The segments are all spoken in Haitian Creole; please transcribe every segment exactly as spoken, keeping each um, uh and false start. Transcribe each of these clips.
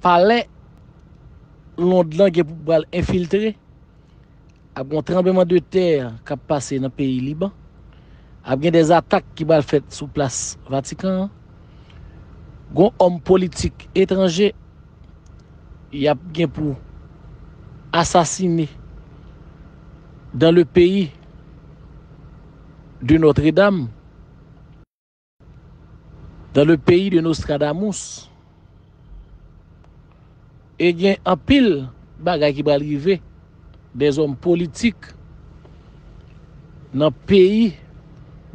Palè Lond lan gen pou pral enfiltre. Ap gen yon tranblemanntè k ap pase nan peyi Liban. Ap gen de atak ki pral fèt sou plas Vatikan an. Gen yon òm politik etranje y ap gen pou asasine dans le pays de Notre-Dame, dans le pays de Nostradamus. E gen anpil bagay ki pral rive, dèzòm politik nan peyi,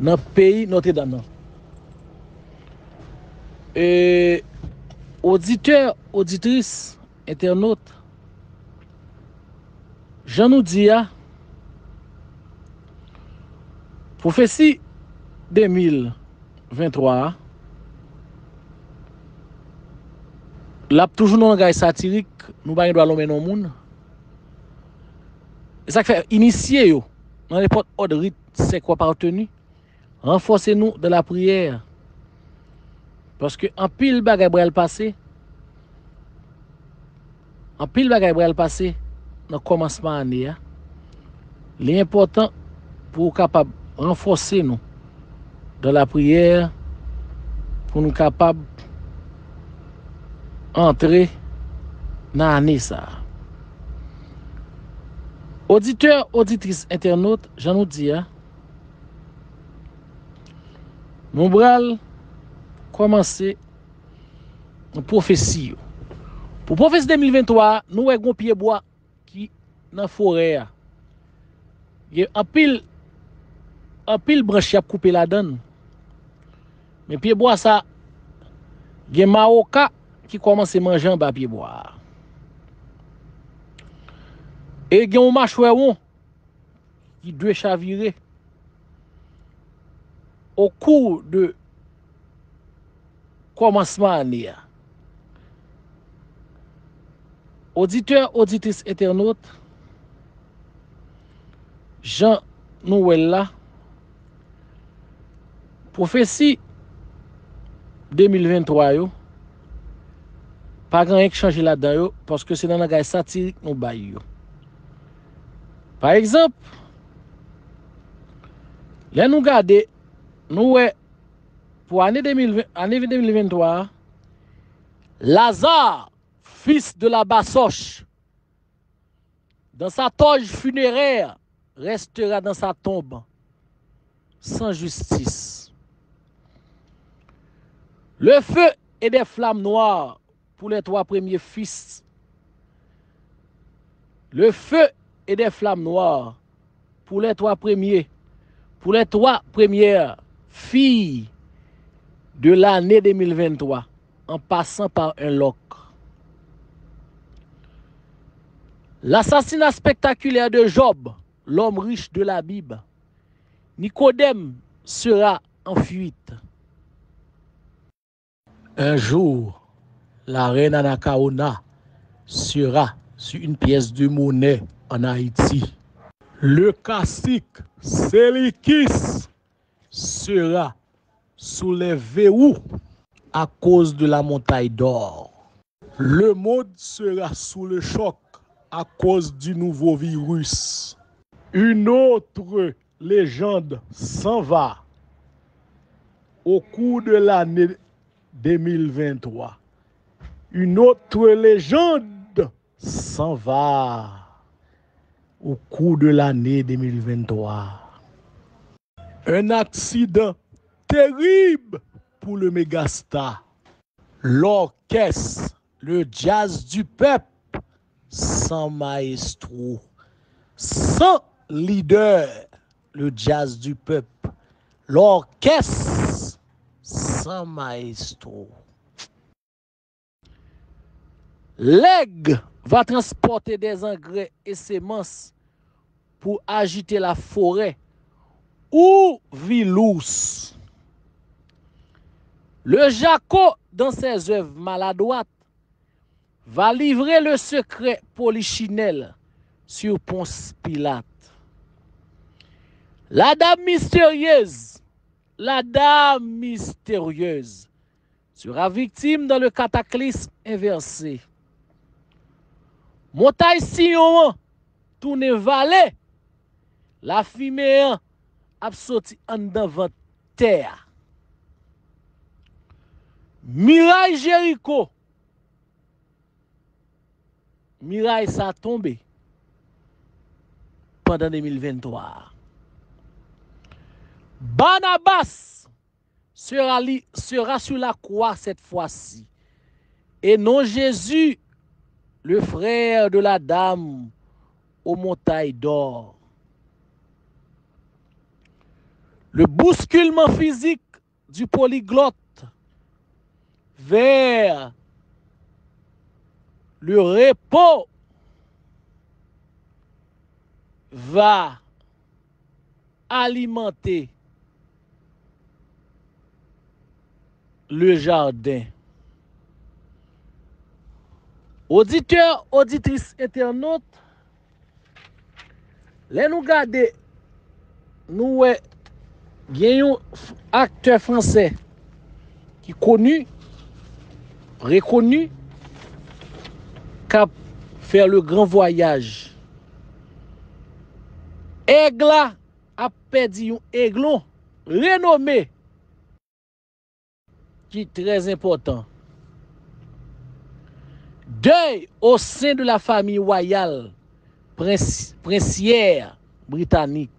nan peyi Nòtredam nan. E, oditè, oditris, entènot, jan nou di a, pwofesi de mil venntwa a, l ap toujou nan langaj satirik, nou pa gen dwa lonmen non moun. E sa k fè inisye yo, nan nenpòt òd rit, sèk w aparteni, ranfòse nou dans la prière. Paske anpil bagay pral pase. Anpil bagay pral pase nan kòmansman ane a. Li enpòtan pou w kapab ranfòse nou dans la prière, pou n kapab antre nan ane sa a. Oditè, oditris, entènot, jan nou di a, nou pral kòmanse pwofesi yo. Pou pwofesi de mil venntwa a, nou wè gon pyebwa ki nan forè a. Gen anpil, anpil branch y ap koupe ladan l. Men pyebwa sa, gen mawoka ki kòmanse manje anba pyebwa a. E gen yon machwè won ki dwe chavire au cours de kòmansman ane a. Oditè, oditris, entènot, jan nou wè l la, pwofesi de mil venntwa yo, pa gen anyen k chanje ladan yo, paske se nan langaj satirik nou bay yo. Pa egzanp, lè nou gade, nou wè pou ane de mil ven, ane de mil venntwa a, Lazare, fils de la Basoche, dans sa toge funéraire, restera dans sa tombe sans justice. Le feu et des flammes noires pour les trois premiers fils. Le feu et des flammes noires pour les trois premiers, pour les trois premières filles de l'année deux mille vingt-trois, en passant par un loch. L'assassinat spectaculaire de Job, l'homme riche de la Bible. Nicodème sera en fuite. Un jour, la reine Anacaona sera sur une pièce de monnaie en Haïti. Le cacique Séleucus sera sous les verrous à cause de la montagne d'or. Le monde sera sous le choc à cause du nouveau virus. Une autre légende s'en va au cours de l'année deux mille vingt-trois. Une autre légende s'en va au cours de l'année deux mille vingt-trois. Un accident terrible pour le mégastar. L'orchestre, le jazz du peuple, sans maestro, sans leader, le jazz du peuple, l'orchestre, sans maestro. L'aigle va transporter des engrais et semences pour agiter la forêt, ou vilous. Le Jacquot, dans ses œuvres maladroites, va livrer le secret polichinelle sur Ponce Pilate. La dame mystérieuse, la dame mystérieuse sera victime dans le cataclysme inversé. Montay Siyon an tounen vale, lafimen an ap soti anndan vant tè a. Miray Jeriko, miray sa tonbe pandan de mil venntwa a. Barnabas sera, li, sera sur la croix cette fois-ci, et non Jésus, le frère de la dame aux montagnes d'or. Le bousculement physique du polyglotte vers le repos va alimenter le jardin. Oditè, oditris, entènot, lè nou gade, nou wè gen yon f-, aktè fransè ki koni, rekoni, k ap fè le gran vwayaj. Èg la ap pèdi yon eglon renome ki trè enpòtan. Deuil au sein de la famille royale, prens-, prensyè britanik.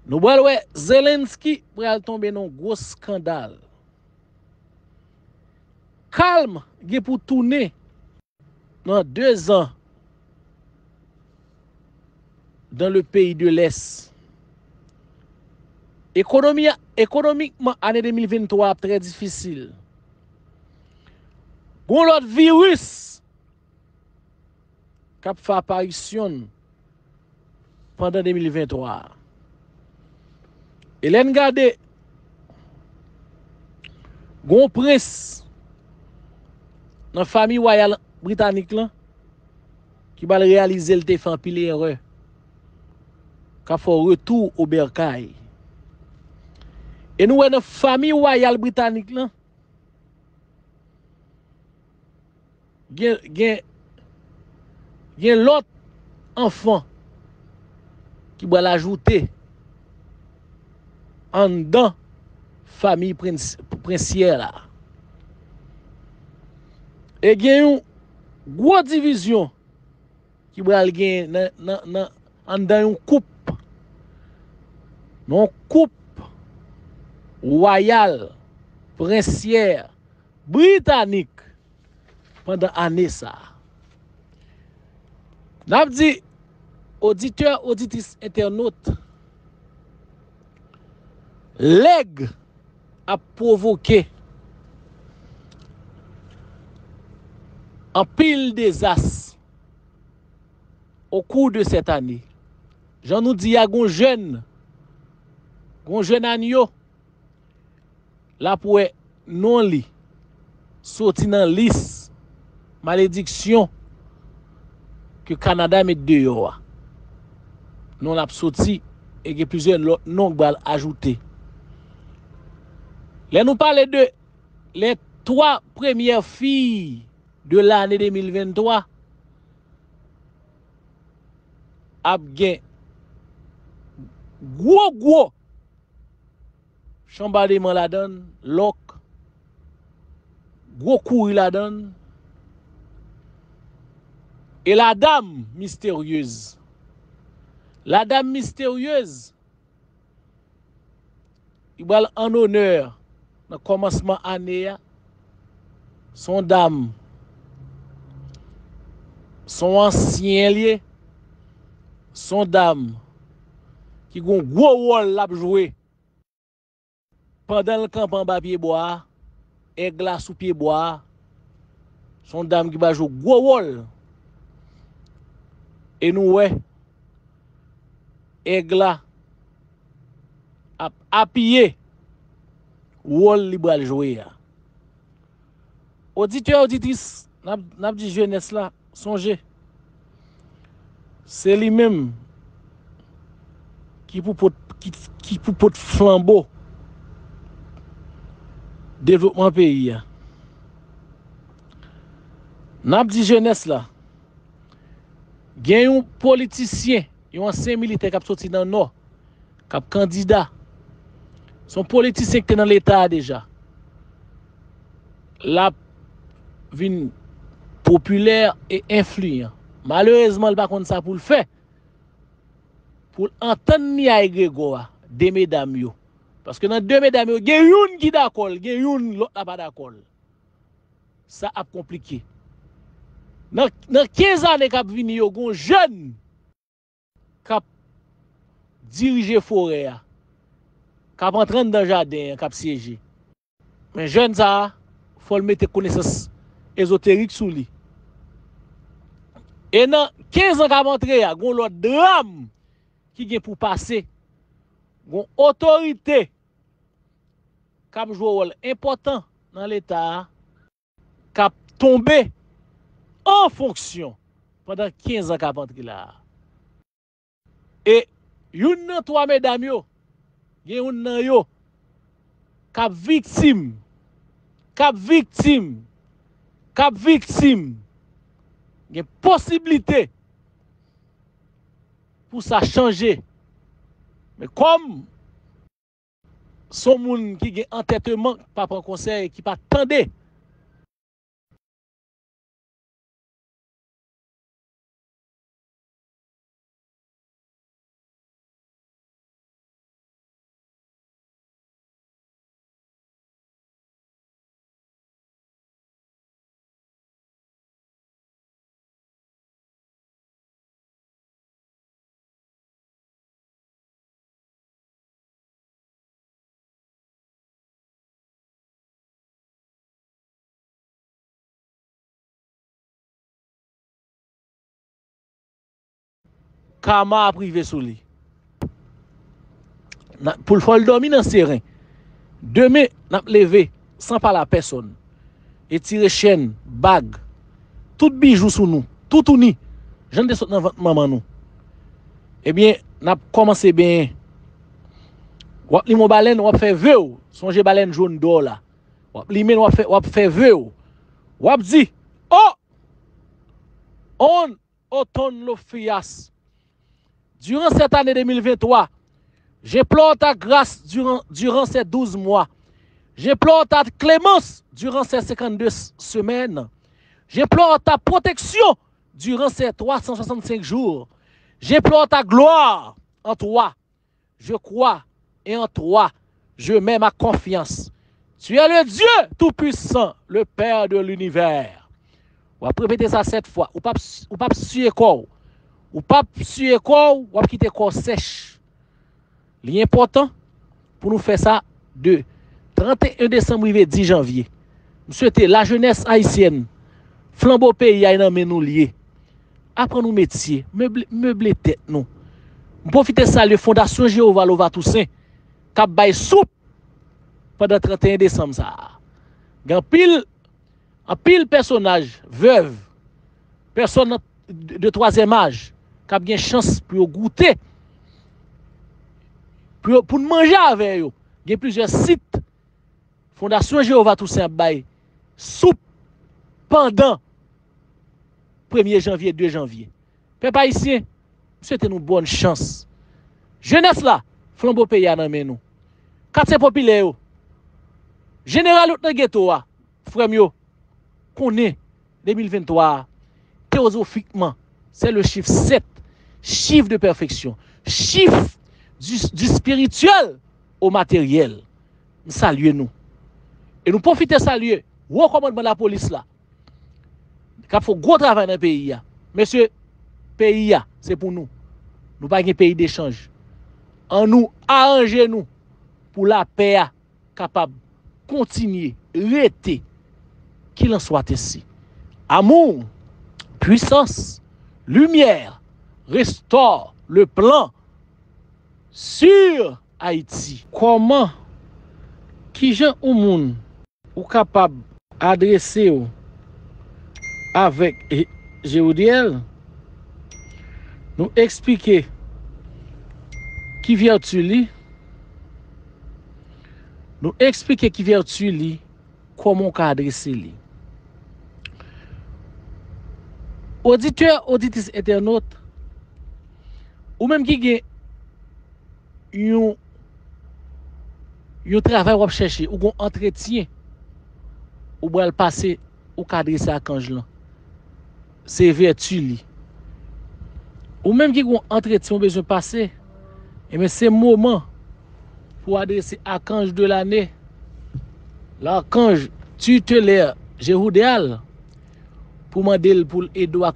Nou pral wè Zelensky pral tonbe nan gwo eskandal. Kalm gen pou tounen nan de zan dans le pays de l'Est. Ekonomi, ekonomikman, ane de mil venntwa ap trè difisil. Gon lòt viris k ap fè aparisyon l pandan de mil venntwa a. E lè n gade, gon prens nan fanmi wayal britanik lan ki pral reyalize l te fè anpil erè, k ap fè w retou o bèkay. E nou wè nan fanmi wayal britanik lan, gen, gen, gen lòt anfan ki pral ajoute anndan fanmi prens-, prensyè la. E gen yon gwo divizyon ki pral gen nan, nan, nan, anndan yon koup. Nan yon koup wayal, prensyè, britanik pandan ane sa a. N ap di, oditè, oditris, entènot, lèg ap pwovoke anpil dezas au cours de cette année. Jan nou di a, gon jèn, gon jèn anyo, l ap wè non li soti nan lis malediksyon ke Kanada met deyò a. Non l ap soti e gen plizyè lòt non k pral ajoute. Lè nou pale de les trois premières filles de l'année de mil venntwa, ap gen gwo, gwo chanbademan ladan l, lòk, gwo kouri ladan l. E la dam misteryez. La dam misteryez, li pral an onè nan kòmansman ane a. Se yon dam, se yon ansyen li ye, se yon dam ki gen yon gwo wòl l ap jwe. Pandan l kanpe anba pyebwa a, èg la sou pyebwa a, se yon dam ki va jwe gwo wòl. E nou wè, èg la ap apiye wòl li pral jwe a. Oditè, oditris, n ap, n ap di jenès la, sonje, se li menm ki pou pot, ki, ki pou pot flanbo devlopman peyi a. N ap di jenès la, Gen yon politisyen, yon ansyen militè k ap soti nan Nò, k ap kandida. Se yon politisyen ki te nan Leta a deja. L ap vin popilè e enfliyan. Malerezman, l pa konn sa pou l fè. Pou l antann Nia Egregor a, de medam yo. Paske nan de medam yo, gen youn ki dakò l, gen youn lòt la pa dakò l. Sa ap konplike. Nan, nan kenz ane k ap vini yo, gen yon jèn k ap dirije forè a, k ap antre anndan jaden an, k ap syeje. Men jèn sa a, fò l mete konesans ezoterik sou li. E nan kenz an k ap antre a, gen yon lòt dram ki gen pou pase. Gen yon otorite k ap jwe wòl enpòtan nan Leta a, k ap tonbe an fonksyon pandan kenz an k ap antre la a. E youn nan twa medam yo, gen youn nan yo k ap viktim, k ap viktim, k ap viktim. Gen posiblite pou sa chanje. Men kòm se yon moun ki gen antèteman, ki pa pran konsèy, ki pa tande. Kama ap rive sou li. Pou l fò l dòmi nan seren. Demen, n ap leve san pale a pèsonn. Etire chèn, bag, tout bijou sou nou, toutouni, jan n te sot nan vant manman nou. Ebyen, n ap kòmanse benyen. W ap limen yon balèn, w ap fè ve w. Sonje balèn jòn dò la. W ap limen l, w ap fè, w ap fè ve w. W ap di, o! On otonn lo fias. Durant cette année deux mille vingt-trois, j'implore ta grâce durant, durant ces douze mois. J'implore ta clémence durant ces cinquante-deux semaines. J'implore ta protection durant ces trois cent soixante-cinq jours. J'implore ta gloire en toi. Je crois et en toi, je mets ma confiance. Tu es le Dieu Tout-Puissant, le Père de l'univers. W ap repete sa sèt fwa. Ou p ap, ou p ap siye kò w. Ou p ap siye kò w, w ap kite kò w sèch. Li enpòtan pou nou fè sa de trannteyen desanm rive dis janvye. M swete lajenès ayisyèn, flanbo peyi a nan men nou l ye. Aprann yon metye, meble, meble tèt nou. M pwofite salye Fondasyon Jewova Lova Tousen k ap bay soup pandan trannteyen desanm sa a. Gen anpil, anpil pèsonaj, vèv, pèsòn de, de twazyèm aj k ap gen chans pou yo goute, pou yo, pou n manje avè yo. Gen plizyè sit Fondasyon Jewova Tousen ap bay soup pandan premye janvye, de janvye. Pèp ayisyen, m swete nou bòn chans. Jenès la, flanbo peyi a nan men nou. Katye popilè yo, jeneral yo k nan geto a, frè m yo, konnen de mil venntwa a, teyozofikman, c'est le chiffre sept, chiffre de perfection, chiffre du, du spirituel au matériel. M salye nou. E nou pwofite salye wo kòmandman lapolis la, k ap fè gwo travay nan peyi a. Mesye, peyi a, se pou nou. Nou pa gen peyi dechanj. Annou aranje nou pou lapè a kapab kontinye rete. Qu'il en soit ainsi. Amour, puissance, lumière, restore le plan sur Haïti. Kòman, kijan yon moun ou kapab adrese w avèk Jewodiyèl, nou eksplike ki vèti li, nou eksplike ki vèti li, kòman w ka adrese li. Oditè, oditris, entènot, ou menm ki gen yon, yon travay w ap chèche, ou gen yon antretyen ou pral pase, ou ka adrese akanj lan. Se vèti li. Ou menm ki gen yon antretyen ou bezwen pase, ebyen se moman pou adrese akanj de lane, l'archange tutélaire Jéhoudéal, pou mande l pou l ede w akonpli